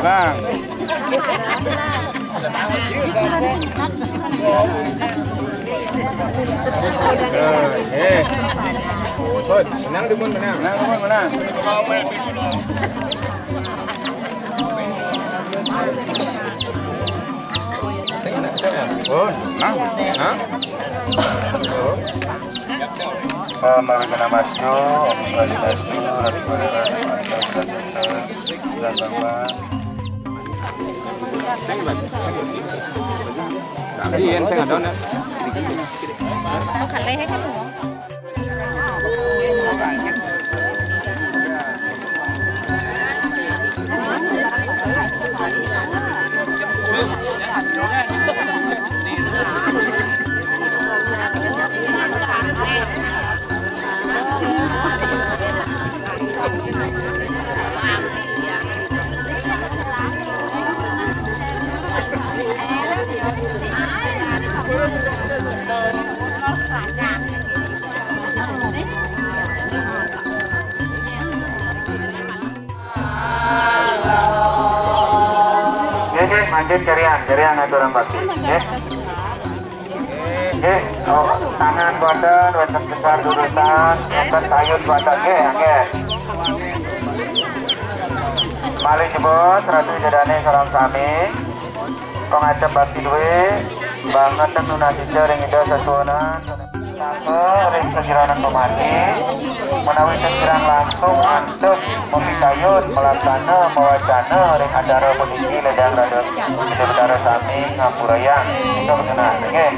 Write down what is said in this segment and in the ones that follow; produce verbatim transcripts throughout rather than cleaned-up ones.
Bang. Eh, eh. Bos, menang demun menang. Menang demun menang. Oh, nah, nah. Oh. Om Awighnamastu, Om Swastiastu, Ratu Ratu, Ratu Ratu, Ratu Ratu, Iya, saya nggak tahu, nah. Nggih, nggih, lanjut carian, carian aturan pasti, nggih. Nggih, oh, tangan boten, wénten besar dudusan, wénten kayun boten, nggih, nggih. Malih jebos, Ratu Ida Dané sareng sami. Pangajap bakti duwé, banget nunas ica ring Ida Sasuhunan. Sangga ring sajroning pemati, menawi ten kirang langkung antuk mapikayun, malaksana, mawacana ring acara puniki, ledang rada Ida Betara sami ngampurayang. Ida bekenan, nggih.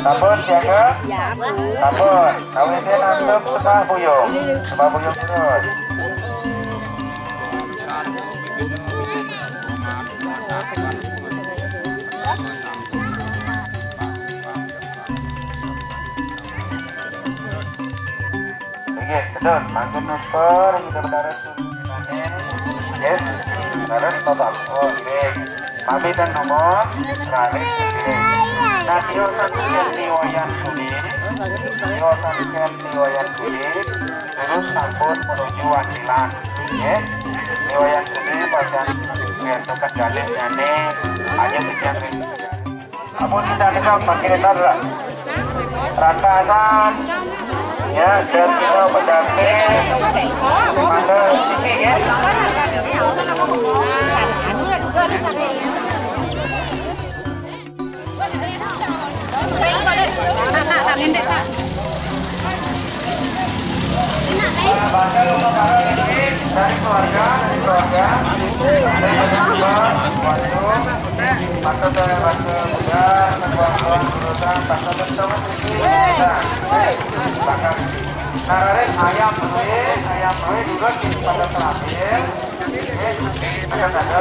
Sampun, siaga? Sampun. Kawitin antuk sembah buyung. Sembah buyung terus. Nggih, sedun, mangkin nuspur, nggih, terus. Nggih, terus, Bapak. Oh, nggih. Pamitan nomor, raris, nggih. Nah, tiosan kén niwayan sudi, tiosan kén niwayan sudi, terus sampun menuju Wasilan, nggih. Niwayan sudi, pacan, nggih, tekan galih, nyane, aja sekian, nggih. Ampun kita dekat makin dekat lah. Rantasan. Ya, dan kita pendamping. Mana sini ya? Dari keluarga, dari keluarga. Dari keluarga, waduh. Mata saya rasa muda, kebuang-buang jurusan, tak ada teman. Nah, Raden, ayam duit, ayam duit juga di pada terakhir. Ini ada, ada.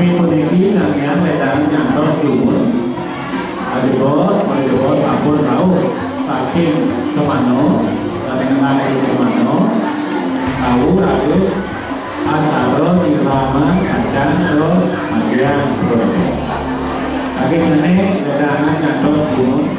Puniki tanggihan wedangan nyantos dumun. Adegas, adegas sampun rauh saking semana, saking nanging semana, tahu ratus antara irama kacang so magian. Saking nenek wedangan nyantos dumun.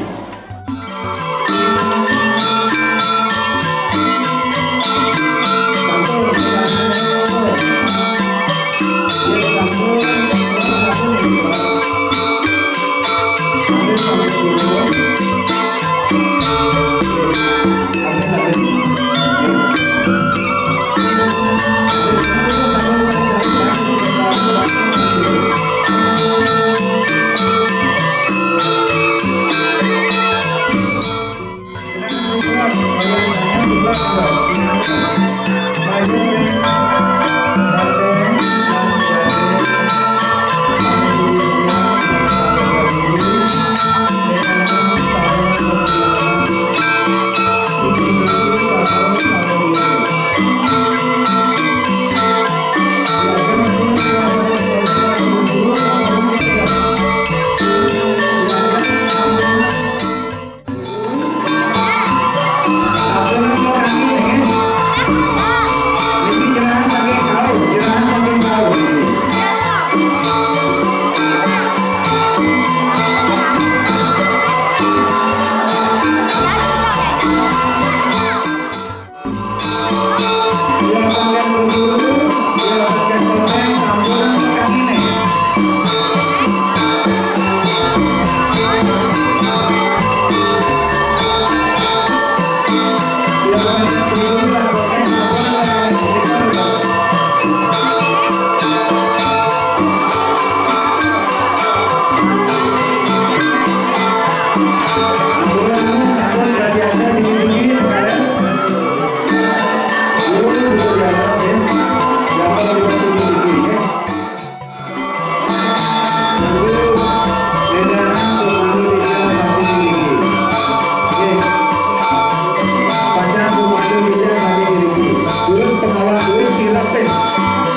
Terus pengawa kuwi sirep,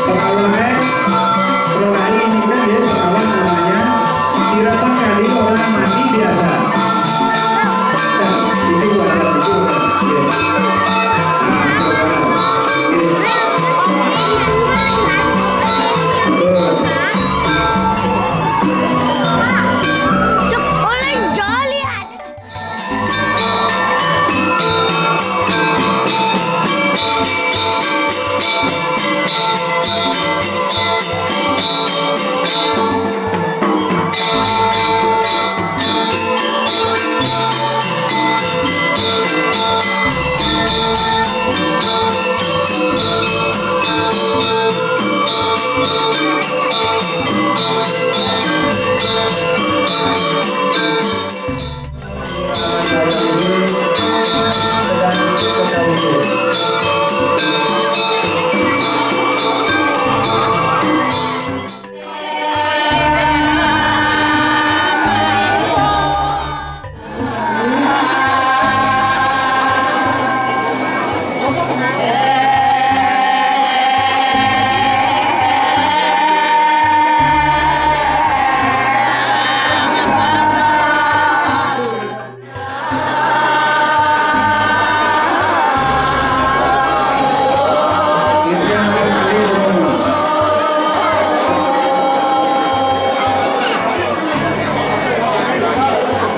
pengawalnya Rorai ini kan ya, pengawal namanya sirapan kali orang mandi biasa. Nah, ini wajar itu, ya. Nah, itu kan. Betul.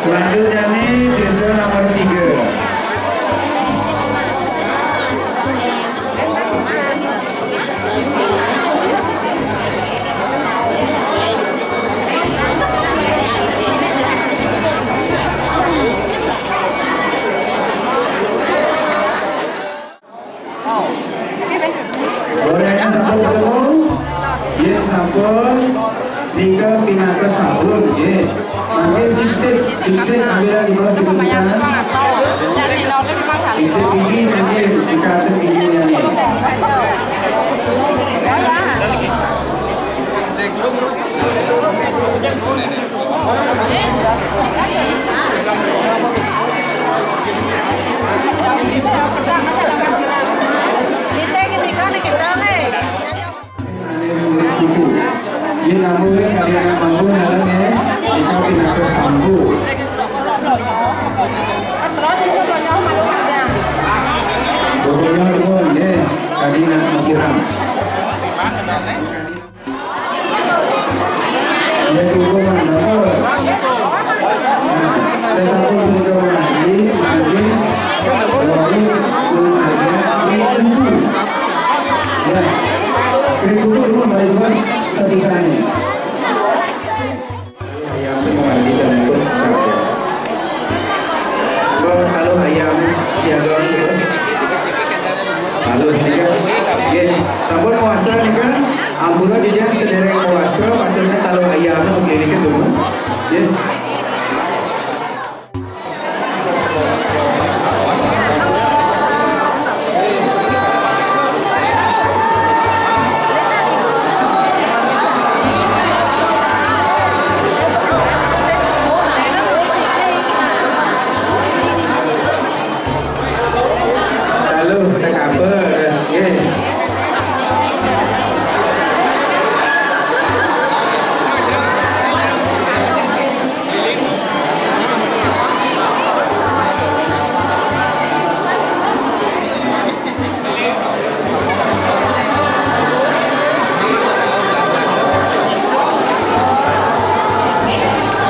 Selanjutnya nih, jenderal nomor tiga. Gorengan sampun ketemu, yen sampun nika pinaka sabun, nggih. Mangkin sip-sip, sip-sip ambil di bawah sip-sip. Sip-sip iki mangkin dikaten iki, nggih. Halo, nika. Nggih, sampun mawasta nika. Ampura titiang sadéréng mawasta, patutna kalau ayam begini gitu. Nggih. Halo, sekabe, terus, nggih.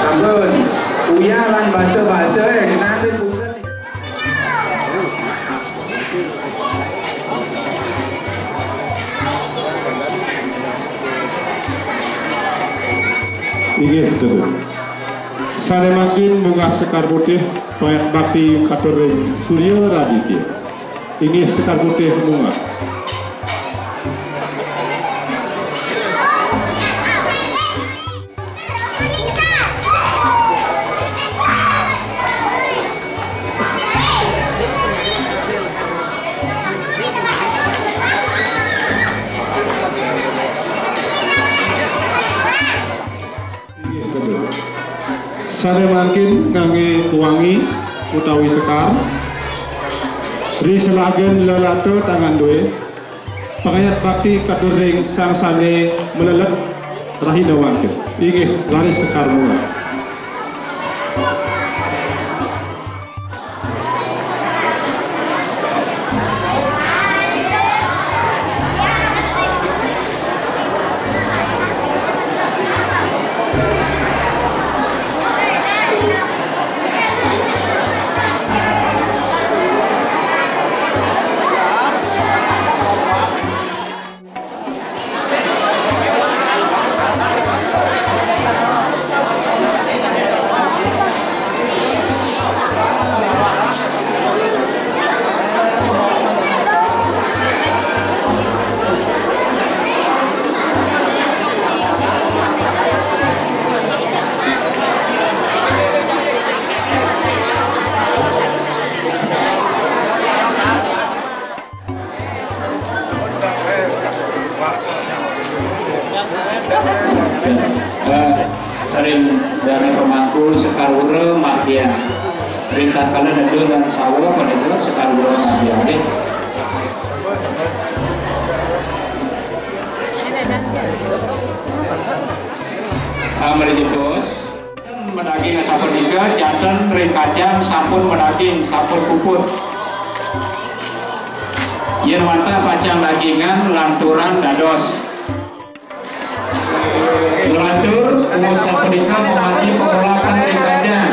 Sampun. Uyah lan basa-basa, eh, kenalin pusat. Inggih, betul. Sané mangkin munggah sekar putih, payat bakti katur ring Surya Raditya. Inggih, sekar putih munggah. Sané mangkin nganggé wangi utawi sekar. Ri selagan lelata tangan duwé. Pangayat bakti katur ring sang sané malelet rahina wangkit. Inggih, raris sekar mula. Eh, ring dané pemangku sekar ura margiang. Ring tatkala nedha lan sawa punika sekar ura margiang, nggih. Ah, mriki, Bos. Madaging asapunika, janten ring kajang sampun madaging, sampun puput. Yén wantah pacang dagingan, lanturang dados. Nglantur, wus sapunika mamargi pangulapan ring kajang.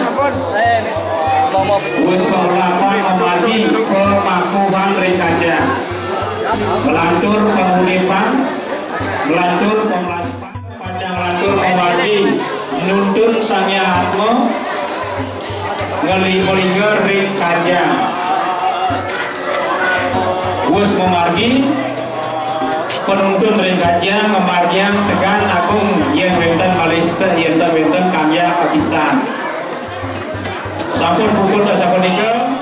Wus pangulapan mamargi pamakuhan ring kajang. Nglantur panguripan, nglantur pamlaspan. Pacang lantur mamargi nuntun Sang Hyang Atma nglingga-lingga ring kajang. Wus mamargi panuntun ring kajang, mamargiang segan agung yén wénten malih, yén ten wénten kajang kapisan. Sampun puput sapunika.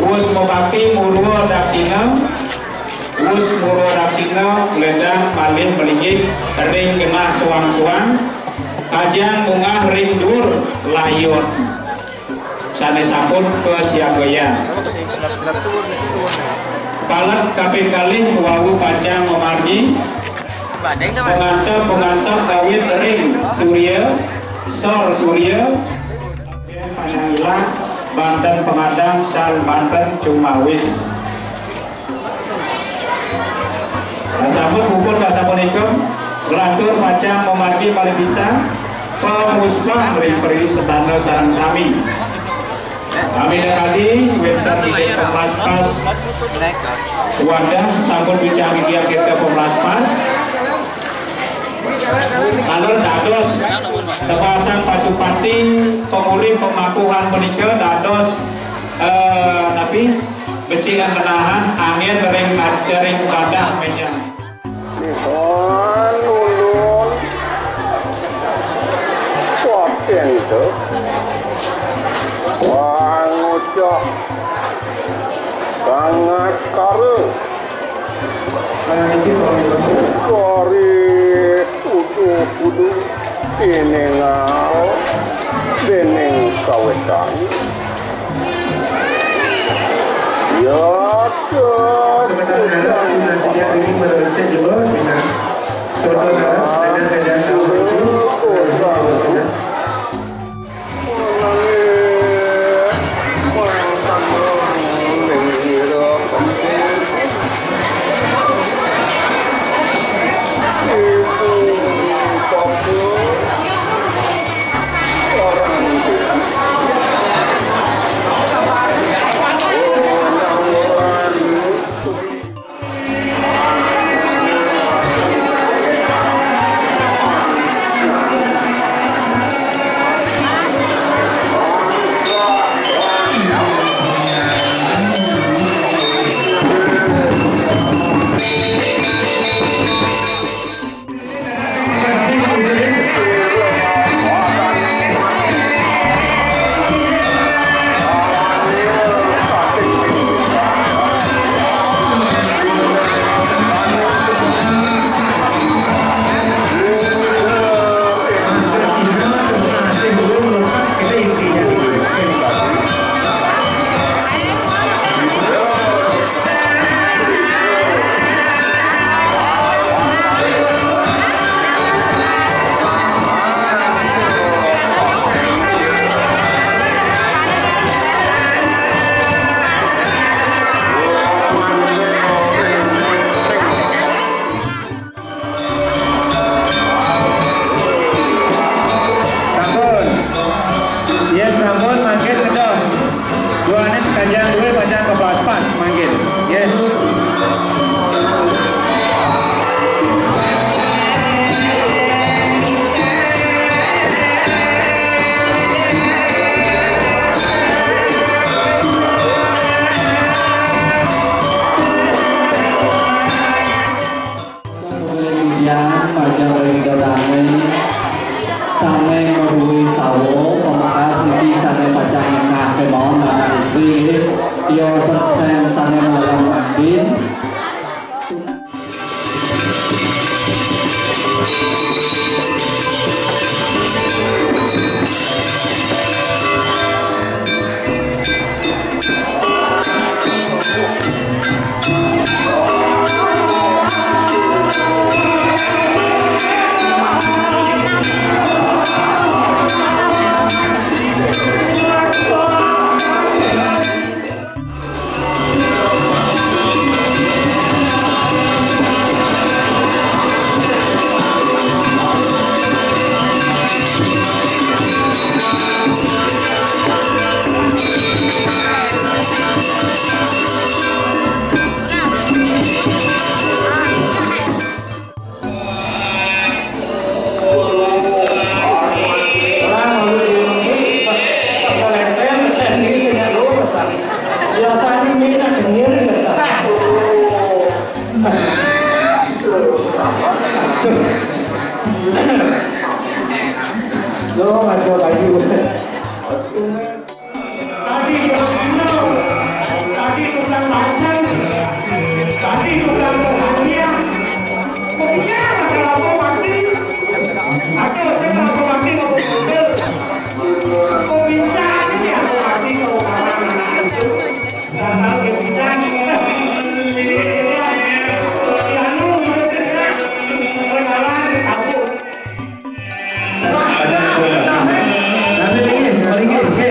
Wus mabakti murwa daksina, wus murwa daksina ngledang malih malinggih ring genah suang-suang, kajang munggah ring duur layon sané sampun kasiagayang. Palet kaping kalih wau pacang mamargi pangantep-pangantep kawit ring surya, sor surya, Panangilah, banten pangadang, sal banten cumawis. Nah, sampun puput sapunika, nglantur pacang mamargi malih pisan, pamuspah ring parisetana sareng sami. Amin kadi wénten ida pamlaspas. Wadah sampun pacang ida kita pamlaspas. Taler dados tebasan pasupati panguli pamakuhan punika dados, eh, napi, Becik menahan angin ring, ring kadah méja. Lihan ulun paten to. Wah, ngucap Bangaskara. Kari tuduh-tuduh tiningal déning kawetan. Ya, sebenarnya sudah tidak ini berhasil juga, Bina. Sudah, sudah, sudah, sudah, sudah. Sampun. Yén sampun, mangkin kedah. Duaning kajang dué pacang kapas-pas mangkin. Nggih. Pemilihan majeng ring gedané sané madué sawa, pamekas niki sané pacang nengah kémaon anak istri, nggih. Tiosan sané malem mangkin. Lo, masuk lagi. Tadi tukang gurau, tadi tukang bajang, tadi tukang perhatian. Pokoknya ada apa mati, ada apa mati, apa betul. Kok bisa ini apa mati, kalau orang anak itu datang ke kita, ini, ini, ini, anu, regalan, kabur. Nanti dingin, dingin, oke.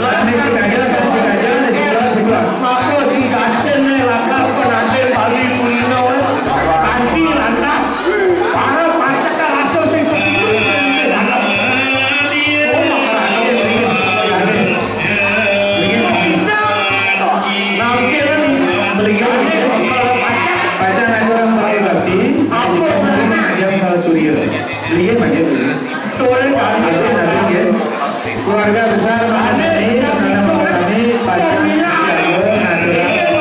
Nanti si Kajal, si Kajal, si Kajal, si Kajal. Maka si Kajal nih lakar pengantin Bali Kulino, eh. Kanti lantas, para pasca rasa sing sepitu, eh, anak. Oh, maka dingin, dingin, dingin. Dingin. Nampilan beliau ini, kalau pasca. Baca ajuran Pak Bupati, apa namanya, Ajam Kal Surya. Beliau banyak dulu. Tulen kami. Nanti, nanti, ya. Keluarga besar Mas Haji, anak-anak kami, Pak Haji, Pak Haji,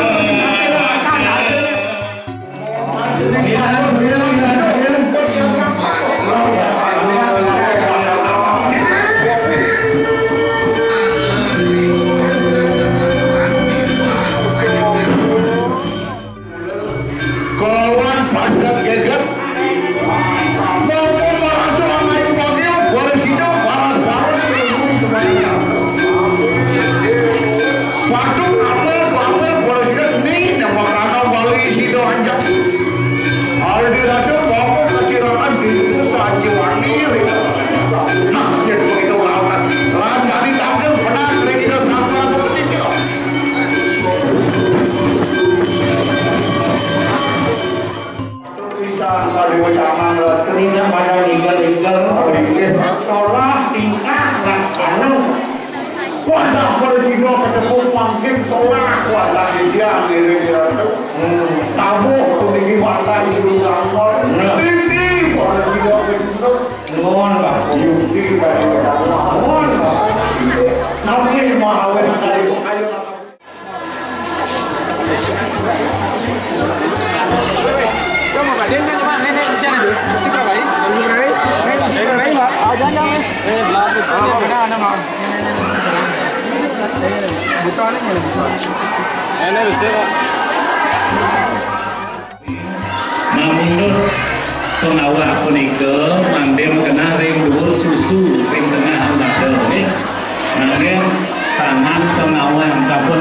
Jangan lah, tidak pada ninggal-ninggal. Solah tingkah laksana. Wadah, kalau sida kecebur mangkin solah, wadah, dia ngiring ratu. Hmm. Tabuh tu tinggi wadah di dulu gambar. Nah. Tinggi, kalau sida kecebur. Nuhun, Pak. Yukti dari Allah. Nuhun, Pak. Nabi mau awet kali, ayo. Mamundut pengawak punika mangda genah ring duur susu ring tengah alun-alun, nggih. Mangda tangan pengawak sampun